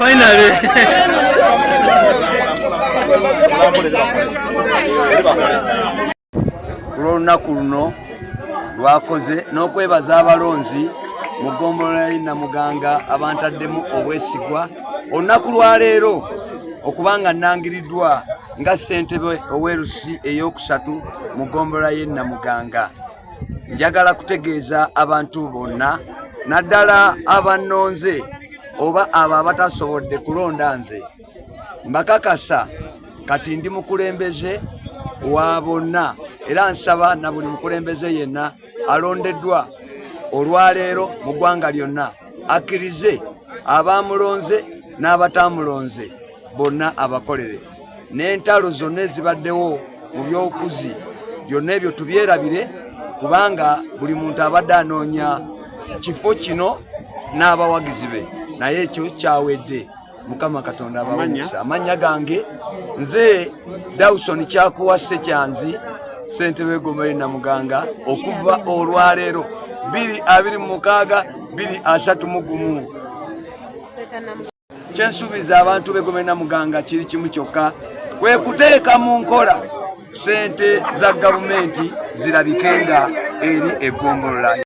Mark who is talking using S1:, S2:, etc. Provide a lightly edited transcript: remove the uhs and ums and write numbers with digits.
S1: Finally.
S2: Ku lw'olunaku luno lwakoze n'okwebaza abalonzi mu ggombolola y'e Namuganga abantaddemu obwesigwa olunaku lwaleero okubanga nnangiriddwa nga ssentebe ow'erusi ey'okusatu mu ggombolola y'e Namuganga. Njagala kutegeeza abantu bonna naddala abannonze oba abo abatasobodde kulonda nze mbakakasa kati ndi mukulembeze wa bonna era nsaba na buli mukulembeze yenna alondeddwa olwaleero mu ggwanga lyonna akkirize abamulonze n'abatamulonze bonna abakolere n'entalo zonna ezibaddewo mu byobufuzi byonna ebyo tubyerabire kubanga buli muntu abadde anoonya kifo kino n'abawagizi be naye ekyo kyawedde. Mukama Katonda abawumukisa. Amannya gange nze Dawson Kyakuwa Ssekyanzi, ssentebe w'eggombolola y'e Namuganga okuva olwaleero 2026 2031. Kyensuubiza abantu b'eggombolola y'e Namuganga kiri kimu kyokka, kwe kuteeka mu nkola ssente za gavumenti zirabikenga eri eggombolola.